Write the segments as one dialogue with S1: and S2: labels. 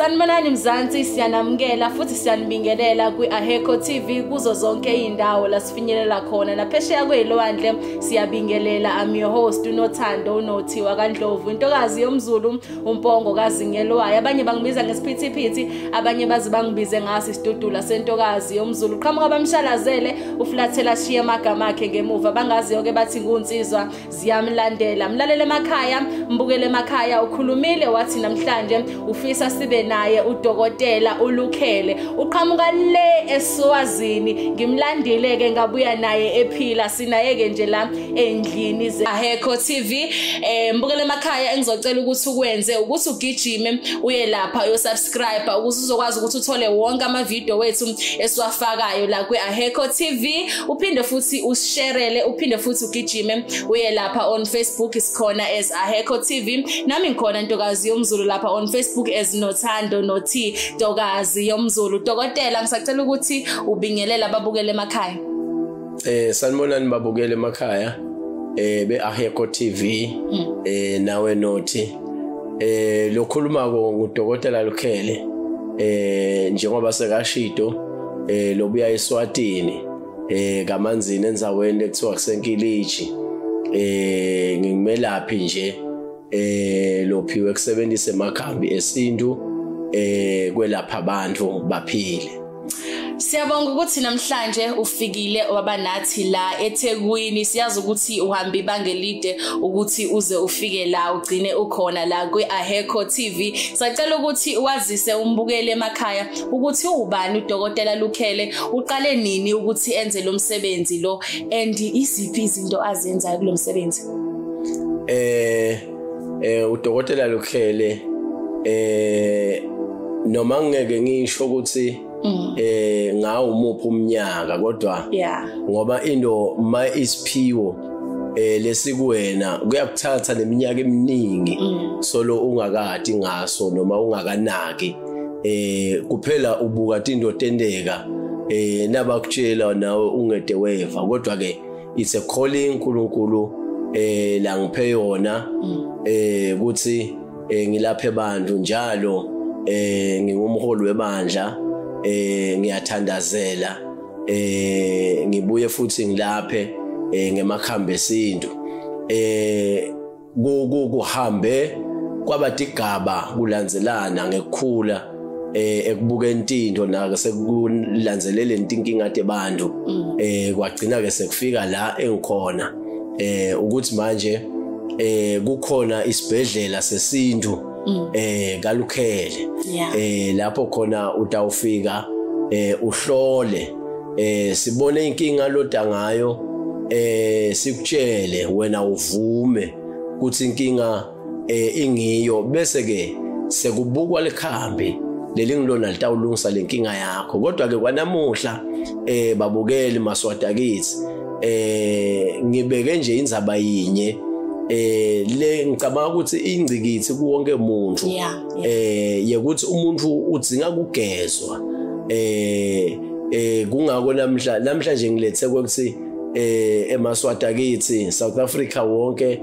S1: Sanibonani Mzansi, siyanamukela futhi siyanibingelela kwi-Aheko TV kuzo zonke izindawo la sifinyelela khona naphesheya kwezilwandle. Siyabingelela. I'm your host uNothando uNothi wakaNdlovu, intokazi yomZulu, umpongo kaZingelwayo. Abanye bangibiza ngesiphithiphithi, abanye baze bangibize ngaso isidudula sentokazi yomZulu. Qhamuka bamshalazele uflathela shiya amagama akhe ngemuva, bangaziyo ke bathi ngunsizwa ziyamlandela. Mlalele emakhaya, mbukele emakhaya, ukhulumile wathi namhlanje ufisa sibe naye udokotela uLukhele, uqhamuka le eSwazini. Ngimlandile ke ngabuya naye ephila, sinaye ke nje la endlini ze-Aheko TV. Mbukele emakhaya, engizocela ukuthi ukwenze ukuthi ugijime uye lapha uyosubscribe ukuze uzokwazi ukuthi uthole wonke ama-video wethu esiwafakayo la kwi-Aheko TV, uphinde futhi usharele, uphinde futhi ugijime uye lapha on Facebook, sikhona as Aheko TV. Nami ngikhona ntokazi yomZulu lapha on Facebook as Nothando Nothi Ntokazi yomZulu. Dokotela, ngisacela ukuthi ubingelele ababukele emakhaya.
S2: Sanibonani babukele emakhaya be Aheko TV, nawe Nothi. Lokhuluma ko ngudokotela Lukhele, njengoba sekashido, lobuya eSwatini, kaManzini, endzaweni ekuthiwa kuseNkiliji. Ngingumelaphi nje lophiwe kusebenzisa emakhambi esintu kwelapha abantu baphile.
S1: Siyabonga ukuthi namhlanje ufikile waba nathi la eThekwini. Siyazi ukuthi uhamba ibanga elide ukuthi uze ufike la, ugcine ukhona la kwi-Aheko TV. Sacela ukuthi wazise umbukeli emakhaya ukuthi ubani udokotela Lukhele, uqale nini ukuthi enze lo msebenzi lo, and iziphi izinto azenzayo kulo msebenzi.
S2: Udokotela Lukhele, noma ngeke ngisho ukuthi ngawo umuphi umnyaka, kodwa ngoba into ma isiphiwo lesikuwena kuyakuthatha neminyaka eminingi solo ungakadi ngaso noma ungakanaki, kuphela ubuka into tendeka nabakutshela nawe ungede weva. Kodwa ke it's a calling uNkulunkulu la ngiphe yona ukuthi ngilaphe abantu njalo. Ngingumholi webandla, ngiyathandazela, ngibuye futhi ngilaphe ngemakhambi esintu. Kuhambe kwabatigaba kulandzelana ngekukhula ekubukeni tinto na sekulandzeleleni tinkinga tebantu, kwagcina ke sekufika la engikhona ukuthi manje kukhona isibhedlela sesintu kaLukhele, lapho khona utawufika uhlole, sibone inkinga loda ngayo, sikutshele, wena uvume ukuthi inkinga ingiyo, bese ke sekubukwa lekhambi lelingilona litawulungisa lenkinga yakho. Kodwa ke kwanamuhla, babukeli maswadakithi, ngibeke nje indzaba yinye le ngicabanga ukuthi ingcikithi kuwonke umuntu, yekuthi umuntu udzinga kugezwa. Kungako namhla namhlanje ngilethe ukuthi emaswadakithi, South Africa wonke,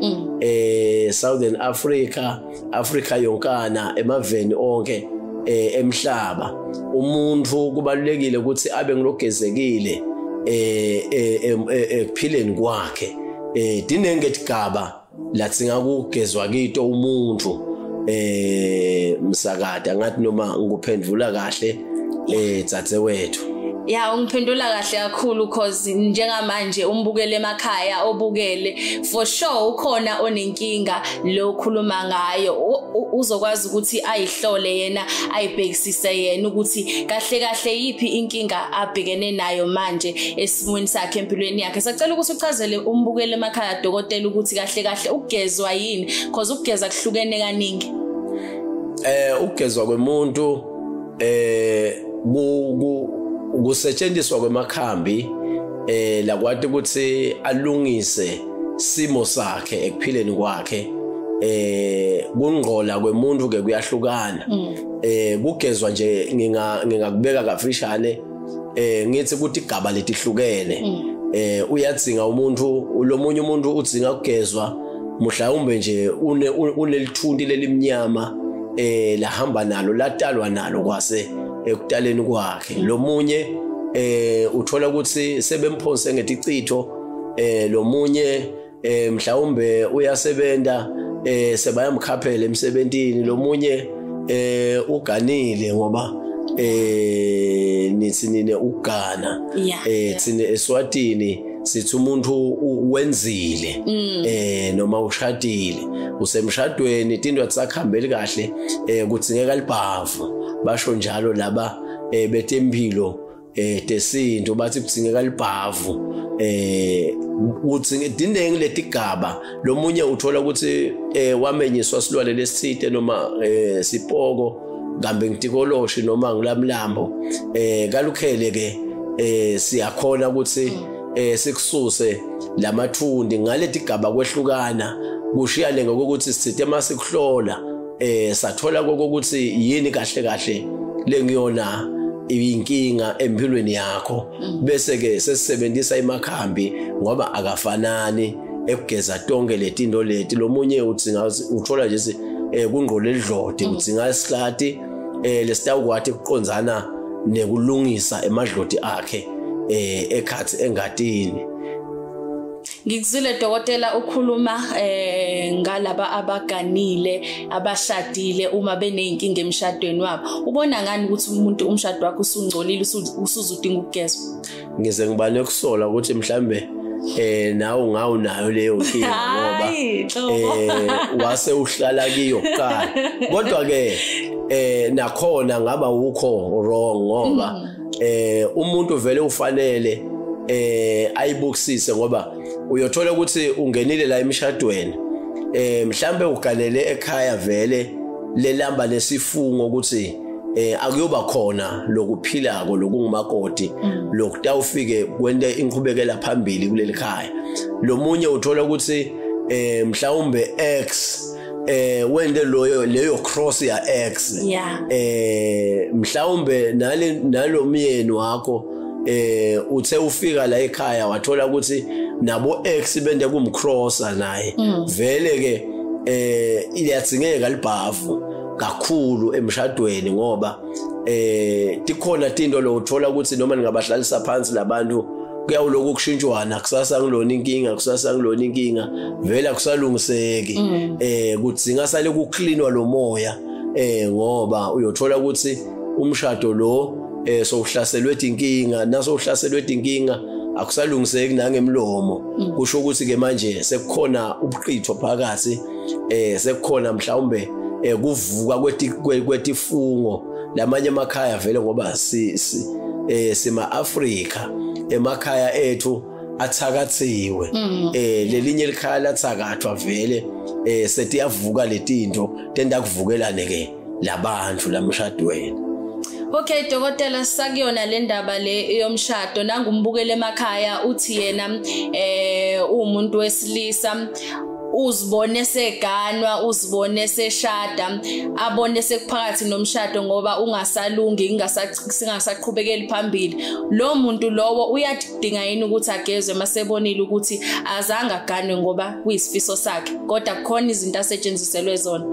S2: Southern Africa, Africa yonkana, emaveni onke emhlaba, umuntu kubalulekile ukuthi abe ngilogezekile ekuphileni kwakhe. Dinenge tigaba latsinga kugezwa kito umuntu. Msakade, ngathi noma ngikuphendula kahle, dzadzewethu?
S1: Ya, ungiphendula kahle kakhulu, cause njengamanje umbukele emakhaya obukele, for sure ukhona onenkinga lo khuluma ngayo. Uzokwazi ukuthi ayihlole yena, ayibhekisise yena ukuthi kahle kahle yipi inkinga abhekene nayo manje esimweni sakhe, empilweni yakhe. Sacela ukuthi uchazele umbukele emakhaya, dokotela, ukuthi kahle kahle ukugezwa yini, cause ukugeza kuhlukene kaningi.
S2: Ukugezwa kwemuntu kusetshenziswa kwemakhambi lakwati ukuthi alungise simo sakhe ekuphileni kwakhe. Kungqola kwemuntu ke kuyahlukana. Kugezwa nje, ngingakubeka kafishane, Ngithi ukuthi igaba letihlukene. Uyadzinga umuntu, lomunye umuntu udzinga kugezwa mhlawumbe nje unelithunti lelimnyama lahamba nalo, latalwa nalo kwase ekutaleni kwakhe. Lomunye uthola ukuthi sebemphonse ngeticitho. Lomunye mhlawumbe uyasebenta, sebayamkhaphela emsebentini. Lomunye uganile ngoba nithi nine ugana. Thine eSwatini sithi umuntu wenzile noma ushadile, usemshadweni, tinto atisakhambeli kahle, kudzingeka libhavu. Basho njalo laba betempilo tesintu, bathi kudzingeka libhavu. Kudzinga dinengi letigaba. Lomunye uthola ukuthi wamenyiswa silwane lesitsite noma sipoko kambe ngitikoloshi noma ngilamlambo. Kalukhele ke siyakhona ukuthi sikususe lamathundi ngaletigaba kwehlukana, kushiyane ngokuthi sithe masikuhlola sathola kokuthi yini kahle kahle lengiyona inkinga empilweni yakho, bese ke sesisebenzisa imakhambi ngoba akafanani ekugeza tonke letinto leti. Lomunye udzinga, uthola nje kungqole lidlodi, udzinga isihlati lesitawukwati ukuqonzana nekulungisa emadloti akhe ekhathi engatini.
S1: Ngikuzwile dokotela ukhuluma ngalaba abaganile, abashadile, uma beneyinkinga emshadweni wabo. Ubona ngani ukuthi umuntu umshado wakhe usungcolile, usuzudinga ukugezwa?
S2: Ngize ngibane kusola ukuthi mhlambe nawe ungawunayo leyo nkinga ngoba
S1: Hayi, nhlobo.
S2: Wase uhlala kiyo kuqala. Kodwa ke nakhona ngaba ukho wrong ngoba umuntu vele ufanele ayibukisise, ngoba uyothola ukuthi ungenile la emshadweni, mhlambe uganele ekhaya vele lelamba lesifungo ukuthi akuyoba khona lokuphilako lokungumakoti lokutawufike kwente inqhubekela phambili kuleli khaya. Lomunye uthola ukuthi mhlawumbe ex wende loyo leyo cross ya ex. Mhlawumbe nale nalomyeni wakho uthe ufika la ekhaya wathola ukuthi nabo ex bende kumcrossa naye. Vele ke iyadzingeka libhavu kakhulu emshadweni ngoba tikhona tinto lo uthola ukuthi noma ningabahlalisa phansi labantu kuyawuloku kushintshwana, kusasa ngilona inkinga, kusasa ngilona inkinga, vele akusalungiseki. Kudzinga sale kucleanwa lo moya ngoba uyothola ukuthi umshado lo sowuhlaselwe inkinga, naso uhlaselwe inkinga akusalungiseki nangemlomo. Kusho ukuthi ke manje sekukhona ubuqitho phakathi, sekukhona mhlawumbe kuvuka kwetifungo lamanye emakhaya vele ngoba si, si sima Afrika emakhaya ethu athakathiwe. Lelinye likhaya lathakathwa vele, setiyavuka letinto tenda kuvukelane ke labantu lamshadweni.
S1: Okay dokotela, sakuyona le ndaba le yomshado, nangumbukele emakhaya uthi yena umuntu wesilisa uzibone seganwa, uzibone seshada, abone sekuphakathi nomshado ngoba ungasalungi, singasaqhubekeli phambili. Lo muntu lowo uyadinga yini ukuthi agezwe masebonile ukuthi azange aganwe ngoba kuyisifiso sakhe, kodwa kukhona izinto asetshenziselwe zona?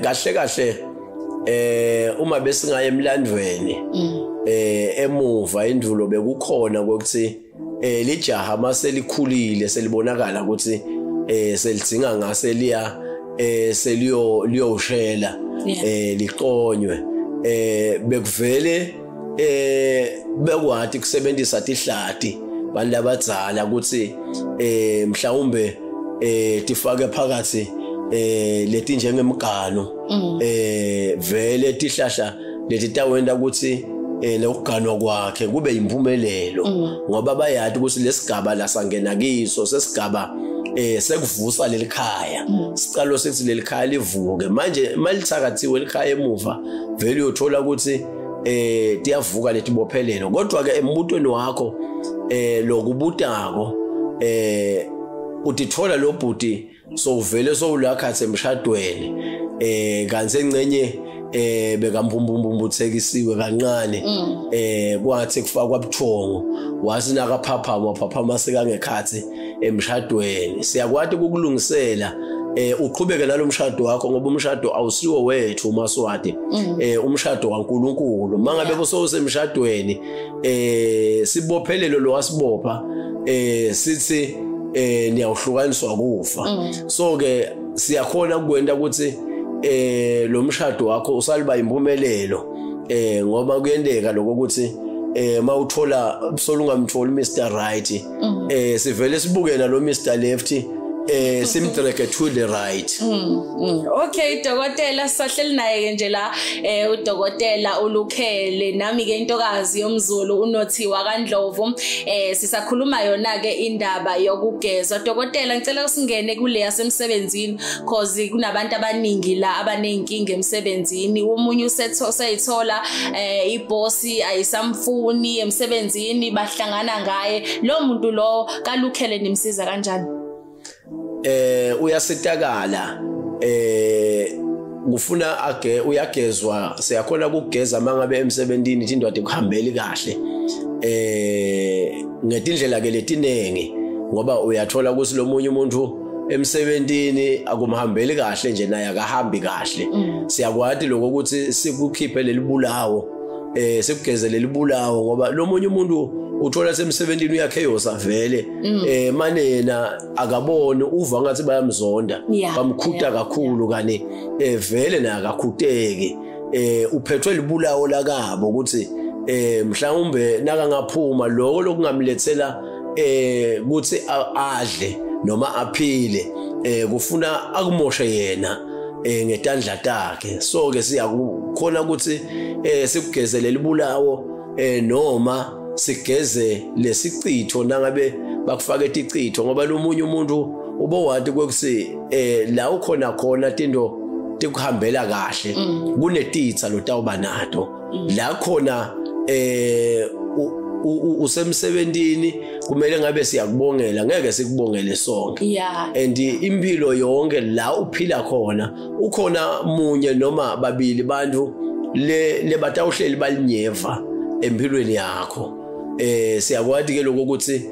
S2: Kahle kahle uma besingaye emlandweni emuva indulo bekukhona ukuthi lijaha maselikhulile selibonakala ukuthi selidzinga ngase liya seliyo liyoshela liqonywe, bekuvele bekwati kusebenzisa tihlati bantu labadzala ukuthi mhlawumbe tifake phakathi leti njengemgano, vele tihlahla leti tawenda ukuthi lokuganwa kwakhe kube impumelelo, ngoba bayati ukuthi lesigaba lasangena kiso sesigaba sekuvusa lelikhaya. Sicalo sithi lelikhaya livuke manje, malithakathiwe likhaya emuva vele uyothola ukuthi tiyavuka letibophelelo. Kodwa ke embutweni wakho lokubutako utithola lo bhuti sowuvele sowulakhathe emshadweni, kanti engcenye Bekamphumphumphumbuthekisiwe kancane, kwathi kufakwa buthongo wathi nakaphaphama waphaphama sekangekhathi emshadweni. Siyakwati ukukulungisela uqhubeke nalomshado wakho, ngoba umshado awusiwo wethu uMaswati, umshado kaNkuluNkulu. Mangabe kusosemshadweni, sibophelelo lo wasibopha, sithi niyawuhlukaniswa kufa. So ke siyakhona ukwenda ukuthi lo mshado wakho usaliba impumelelo, ngoba kuyendeka lokho ukuthi mawuthola solungamtholi Mr Right, sivele sibuke nalo Mr Left, simdrage to the right.
S1: Okay dokotela, sahleli naye ke nje la udokotela uLukhele, nami ke intokazi yomZulu uNothiwa kaNdlovu. Sisakhuluma yona ke indaba yokugezwa. Dokotela, ngicela usingene kule yasemsebenzini, cause kunabantu abaningi la abanenkinga emsebenzini. Umunye useyithola iboss ayisamfuni emsebenzini, bahlangana ngaye lo muntu lo. KaLukhele nimsiza kanjani?
S2: Uyasitakala, kufuna age uyagezwa. Siyakhona ukugeza mangabe emsebenzini indoda ikuhambeli kahle, ngetindlela ke letinengi, ngoba uyathola ukuthi lo munye umuntu emsebenzini akumhambeli kahle nje, naye akahambi kahle. Siyakwati lokho ukuthi sikukhiphe lelibulawo, sikugeze lelibulawo, ngoba lo munye umuntu uthola semsebenzini uyakheyosa vele, mane yena akaboni, uva ngathi bayamzonda, bamkhuta kakhulu, kani vele naye akakhuteki, uphethwe libulawo lakabo ukuthi mhlawumbe nakangaphuma lokho lokungamlethela ukuthi adle noma aphile, kufuna akumoshe yena ngetandla takhe. So ke siyakhona ukuthi sikugezele libulawo, noma sigeze lesicitho nangabe bakufaka eticitho, ngoba lo munye umuntu ubowati kwekusi la ukhona khona tinto tikuhambela kahle, kunetitsa lotawuba nato la khona. Usemsebentini, kumele ngabe siyakubongela, ngeke sikubongele sonke. And impilo yonke la uphila khona, ukhona munye noma babili bantu le batawuhleli balinyeva empilweni yakho. Siyakwati ke lokho ukuthi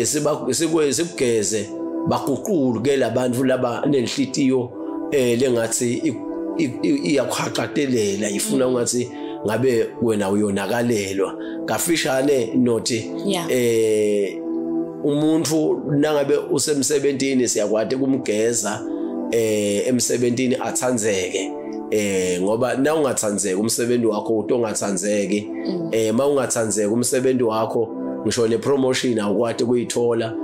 S2: siba sikugeze, baguqule ke labantu laba nenhlitiyo lengathi iyakuhaqatelela, ifuna ungathi ngabe wena uyonakalelwa. Kafishane nothi, umuntu nangabe usemsebentini siyakwati kumgeza emsebentini athanzeke, ngoba na ungathanzeki umsebenzi wakho utongathanzeki, mawungathanzeki umsebenzi wakho, ngisho ne promotion awukwati kuyithola,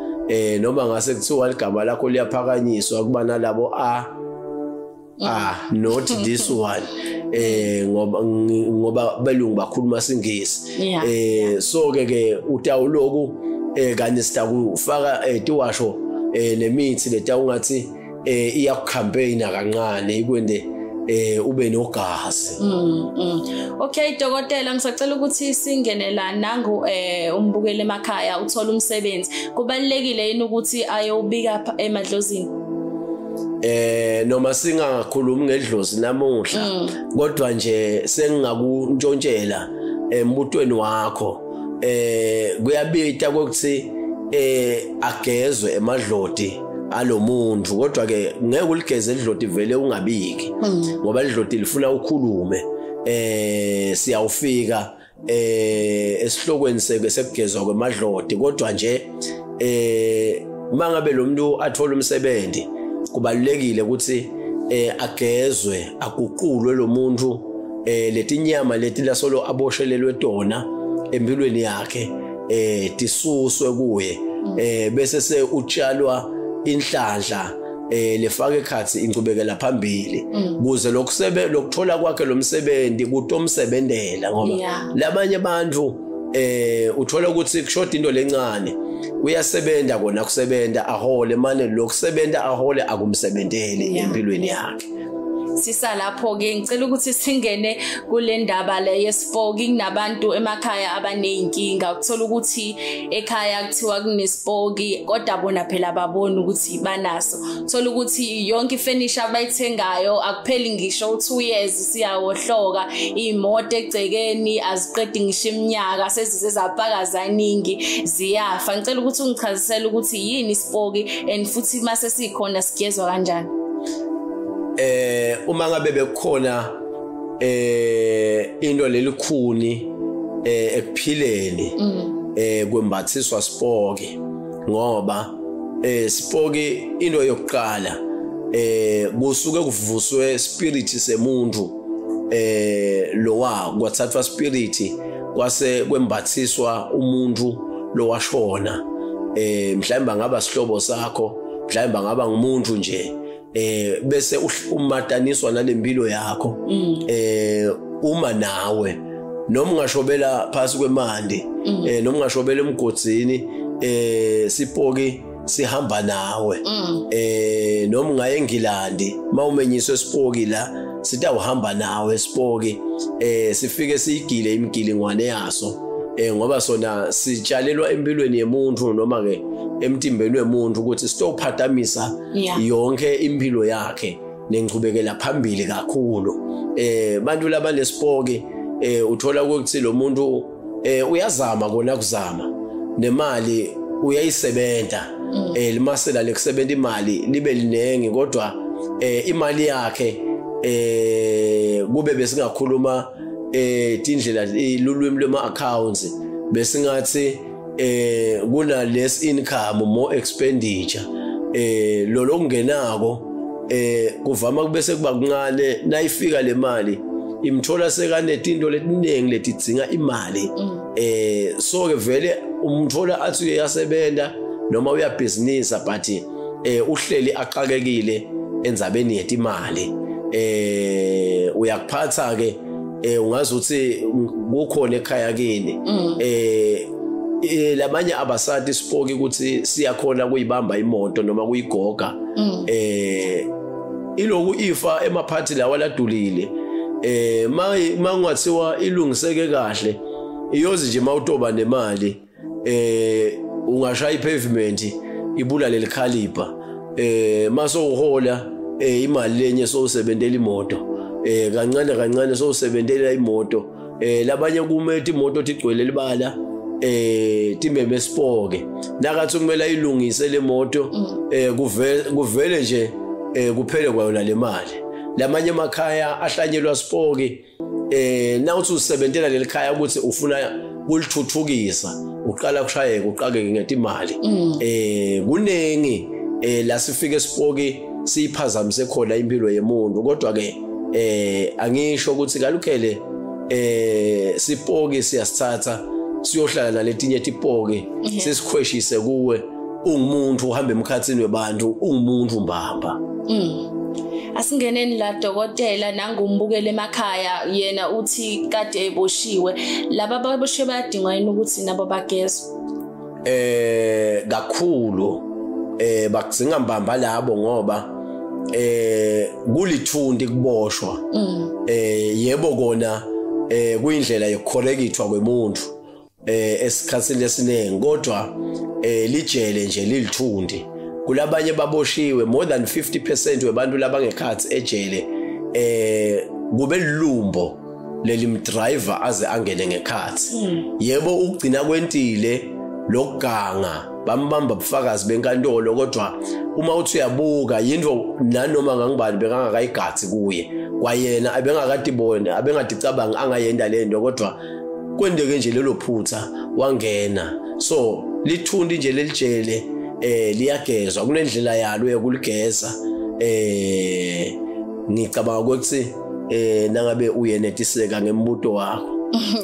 S2: noma ngase kuthiwa ligama lakho liyaphakanyiswa kuba nalabo a not this one, ngoba belungu bakhuluma singisi. So ke utawuloku kanye sitakufaka tiwasho nemithi letawungathi iyakucampaigna kancane, ikwende ube nogazi.
S1: Okay dokotela, ngisacela ukuthi singene la. Nangu umbukele emakhaya uthola umsebenzi, kubalekile yini ukuthi ayobika emadlozini?
S2: Noma singakhulumi ngedlozi namuhla, kodwa nje sengingakuntshontshela embutweni wakho, kuyabita ukuthi agezwe emadloti alomuntu, kodwa ke ngeke uligeze idloti vele ungabiki, ngoba idloti lifuna ukhulume. Siyawufika esihlokweni sekugezwa kwemadloti, kodwa nje mangabe lo muntu athola umsebenzi, kubalulekile ukuthi agezwe, aguqulwe lo muntu, letinyama leti lasolo aboshelelwe tona empilweni yakhe tisuswe kuye, bese se utshalwa inhlanhla lefaka ekhathi incubekela phambili, kuze lokusebe lokuthola kwakhe lomsebenzi kutomsebentela, ngoba labanye abantu uthola ukuthi kushoda into lencane, uyasebenza kona kusebenza ahole, manje lokusebenza ahole akumsebenteli empilweni yakhe.
S1: Sisalapho ke ngicela ukuthi singene kule ndaba le yesipoki. Kunabantu emakhaya abaneyinkinga, ukuthola ukuthi ekhaya kuthiwa kunesipoki kodwa bona phela babona ukuthi banaso. Thola ukuthi yonke ifurniture abayithengayo akupheli ngisho u2 years siyawohloka, imoto egcekeni aziqedi ngisho iminyaka, sezize zapaka zaningi ziyafa. Ngicela ukuthi ungichazisele ukuthi yini isipoki and futhi mase sikhona sigezwa kanjani.
S2: Uma ngabe bekukhona into lelikhuni ekuphileni kwembathiswa sipoki, ngoba sipoki into yokuqala kusuke kuvuswe spirit semuntu lowa kwathathwa spirit kwase kwembathiswa umuntu lowashona, mhlawumbe angaba sihlobo sakho, mhlawumbe angaba ngumuntu nje, bese umataniswa nalempilo yakho. Uma nawe noma ungashobela phasi kwemandi, noma ungashobela emgodzini, sipoki sihamba nawe. Noma ungaye eNgilandi mawumenyiswe sipoki la sitawuhamba nawe sipoki, sifike siyigile imigilingwane yaso, ngoba sona sitshalelwa empilweni yemuntu noma ke emtimbeni wemuntu ukuthi sitophatamisa yonke impilo yakhe nengchubekela phambili kakhulu. Bantu labanesipoki uthola ukuthi lo muntu uyazama kona kuzama nemali uyayisebenta, limasela lekusebenta imali libe linengi, kodwa imali yakhe kube besingakhuluma tindlela lulwimi lwema accounts besingathi kuna less income more expenditure. Lo lokungenako kuvama kubese kuba kuncane, nayifika le mali imthola sekanetinto letiningi letidzinga imali. So ke vele umthola athi uyasebenza noma uyabhizinisa, but uhleli aqakekile endzabeni yetimali. Uyakuphatha ke ungazi ukuthi kukhona ekhaya kini. Lamanye abasati sipoki ukuthi siyakhona kuyibamba imoto noma kuyigoga. Iloku ifa emaphathi lawa ladulile, mangathiwa ilungiseke kahle iyozi nje mawutoba nemali, ungashaya ipavement ibulale lekhalipa, maso uhola imali lenye sowusebentela imoto, kancane kancane sowusebentela imoto. Labanye kumele imoto tigcwele libala, timeme sipoke nakathi kumele ayilungise le moto, kuvele nje kuphele kwayona le mali. Lamanye emakhaya ahlanyelwa sipoki, nawuthi usebentela lelikhaya ukuthi ufuna kulithuthukisa, uqala kushayeka uqakeke ngetimali. Kunengi la sifike sipoki siyiphazamise khona impilo yemuntu, kodwa ke angisho ukuthi kalukhele sipoki siyasithatha siyohlala naletinye tipoki sesikhweshise kuwe, ungumuntu uhamba emkhathini webantu, ungumuntu mbamba.
S1: Asingeneni la dokotela, nangumbukele emakhaya yena uthi kade eboshiwe, laba ababoshiwe bayadingwa yini ukuthi nabo bagezwe?
S2: Kakhulu bakudzinga mbamba labo, ngoba kulithundi kuboshwa. Yebo kona kuyindlela yokukhorekithwa kwemuntu esikhatsini lesiningi, kodwa lijele nje lilithundi. Kulabanye baboshiwe more than 50% webantu labangekhathi ejele, kube lilumbo lelimdriver aze angene ngekhathi. Yebo ukugcina kwentile lokuganga bambamba ubufakazi benkantolo, kodwa uma uthi uyabuka yinto nanoma ngangibani bekangakayigathi kuye kwayena, abengakadibona abengadicabanga angayenda lento, kodwa kwendeke nje lelo phutha wangena. So lithundi nje lelijele liyagezwa, kunendlela yalo yokuligeza. Ngicabanga ukuthi nangabe uyenetiseka ngembuto wakho.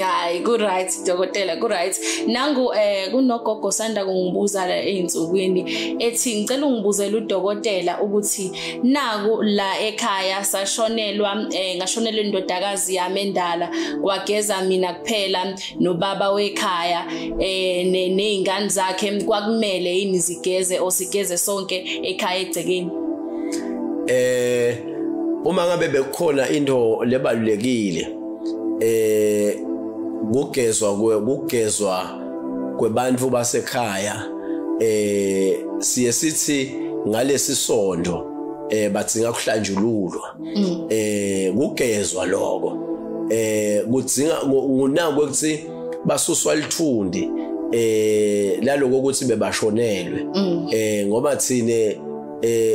S1: Hayi ku right dokotela, ku right. Nangu kunogogo sanda kungibuza la einsukwini ethi ngicela ungibuzele udokotela ukuthi naku la ekhaya sashonelwa, ngashonelwa indodakazi yami endala, kwageza mina kuphela nobaba wekhaya nezingane zakhe, kwakumele yini zigeze osigeze sonke ekhaya egcekeni?
S2: Uma ngabe bekukhona into lebalulekile kugezwa kwebantu basekhaya, siye sithi ngalesi sondo badzinga kuhlanjululwa, kugezwa lokho, kudzinga ngunako ukuthi basuswa lithundi laloko ukuthi bebashonelwe, ngoba thine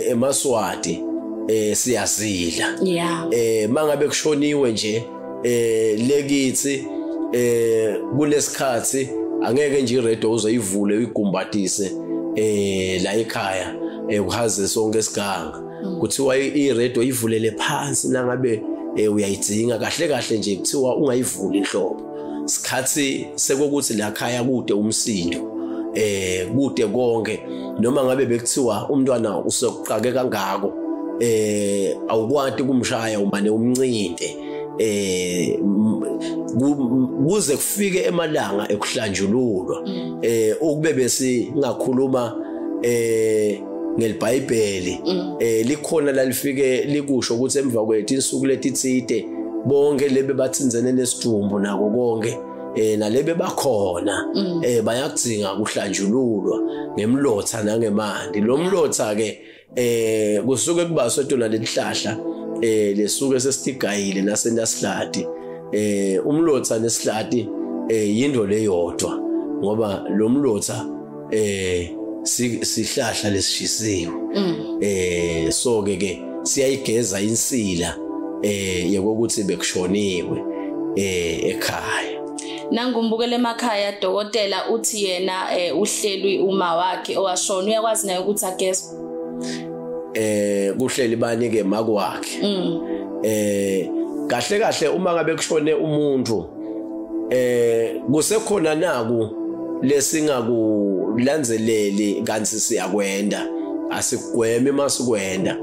S2: eMaswati siyazila. Mangabe kushoniwe nje lekithi kulesikhathi angeke nje iredo uzoyivule uyigumbatise la ekhaya uhaze sonke isiganga. Kuthiwa iredo ivulele phansi nangabe uyayidzinga kahle kahle nje, kuthiwa ungayivuli inhlobo. Sikhathi sekukuthi la khaya kude umsindo, kude konke, noma ngabe bekuthiwa umntwana usekuqake kangako awukwati kumshaya umane umncinte, kuze kufike emalanga ekuhlanjululwa. Ukube besingakhuluma ngelibhayibheli, likhona lalifike likusho ukuthi emva kwethu insuku letitsite bonke lebe bathinzene nesidumbu nako konke nalebe bakhona bayakudzinga kuhlanjululwa ngemlotha nangemandi. Lo mlotha ke kusuke kubaswe tona lelihlahla lesuke sesitigayile nasenasihlati. Umlotha nesihlati yinto leyodwa, ngoba lo mlotha sihlahla lesishisiwe. So ke siyayigeza insila yokuthi bekushoniwe ekhaya.
S1: Nangumbukele emakhaya, dokotela uthi yena uhlelwi uma wakhe owashona, uyakwazi naye ukuthi agezwe?
S2: Kuhleli bani ke makwakhe? Kahle kahle uma ngabe kushone umuntu kusekhona naku lesingakulandzeleli kanti siyakwenda, asigweme masikwenda.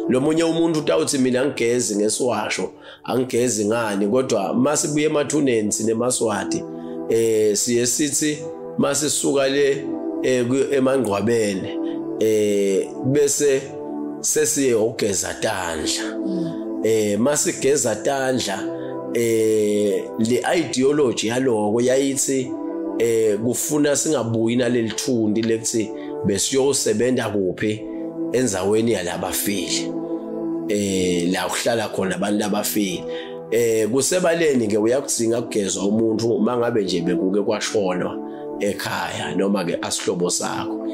S2: Lo munye umuntu utawuthi mina angigezi ngesiwasho, angigezi ngani, kodwa masibuye emathuneni sinemaswati siye sithi masisuka le emangcwabeni bese sesiye ukugeza tandla. Masigeza tandla le ideology yaloko yayithi kufuna singabuyi nalelithundi lekuthi besiyosebenza kuphi enzaweni yalabafile, la kuhlala khona abantu abafile. Kusebaleni ke uyakudzinga kugezwa umuntu mangabe nje bekuke kwashonwa ekhaya noma ke asihlobo sakho.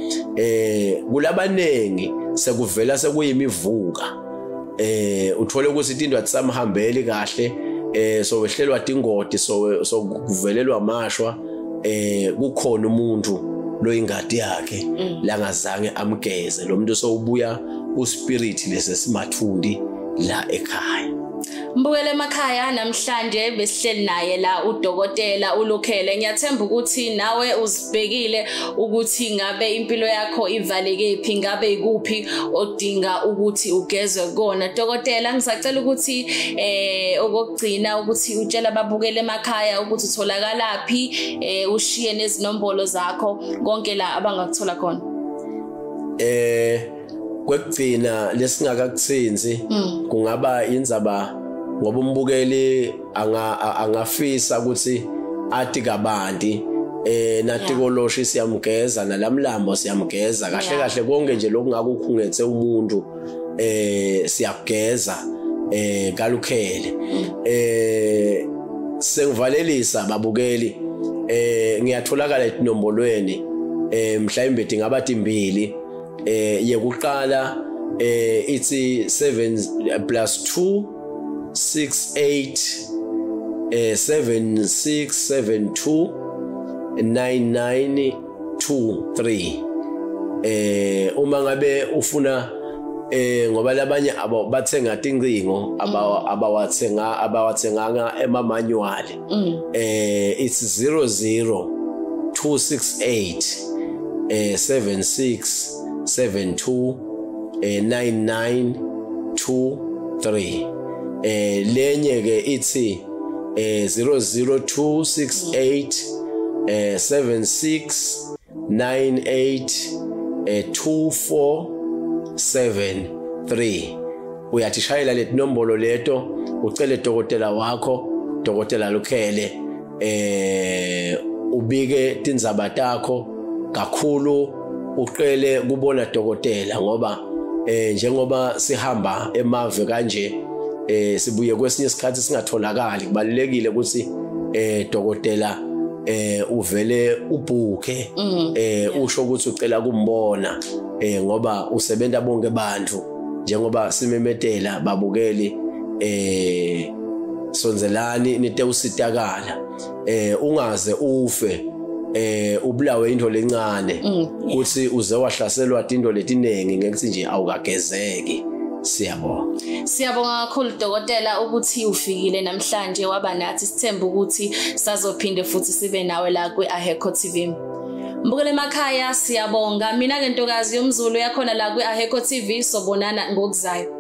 S2: Kulabanengi sekuvela sekuyimivuka, uthole ukuthi into atisamhambeli kahle, so wehlelwa tingoti, so kuvelelwa amashwa, kukhona umuntu lo ingadi yakhe langazange amgeze lo muntu, sowubuya uspirit lesesimathundi la ekhaya.
S1: Mbukele emakhaya, namhlanje besihleli naye la udokotela uLukhele. Ngiyathemba ukuthi nawe uzibhekile ukuthi ngabe impilo yakho ivaleke phi, ngabe ikuphi odinga ukuthi ugezwe kona. Dokotela, ngisacela ukuthi okugcina ukuthi utshela ababukele emakhaya ukuthi utholakalaphi, ushiye nezinombolo zakho konke la abangakuthola khona.
S2: Kwekugcina lesingakakuthinzi kungaba indzaba, ngoba umbukeli angafisa ukuthi athi kabanti natikoloshi siyamgeza, nalamlambo siyamgeza, kahle kahle konke nje lokungakukhungethe umuntu siyageza kaLukhele. Sengivalelisa babukeli, ngiyatholakala enombolweni mhlawumbe ngaba timbili. Yekuqala ithi 7 + 2 6 8 7 6 7 2 9 9 2 3. Uma ngabe ufuna ngoba labanye bathenga tincingo abawathenganga ema manual, it's 00 268 76 72 99 23. Lenye ke ithi 00268 76 98 24 73. Uyatishayela letinombolo leto, ucele dokotela wakho, Dokotela Lukhele, ubike tindzaba takho kakhulu, uqele kubona dokotela, ngoba njengoba sihamba emave kanje, sibuye kwesinye isikhathi singatholakali. Kubalulekile ukuthi dokotela uvele ubhuke, usho ukuthi ucela kumbona, ngoba usebenta bonke bantu. Njengoba simemetela, babukeli, sonzelani nite usitakala, ungaze ufe ubulawe into lencane, kuthi uze wahlaselwa tinto letinengi ngekuthi nje awukagezeki. Siyabonga.
S1: Siyabonga kakhulu, dokotela, ukuthi ufikile namhlanje waba nathi. Sithemba ukuthi sazophinde futhi sibe nawe la kwi-Aheko TV. Mbukele emakhaya, siyabonga. Mina ke, ntokazi yomZulu yakhona la kwi-Aheko TV, sobonana ngokuzayo.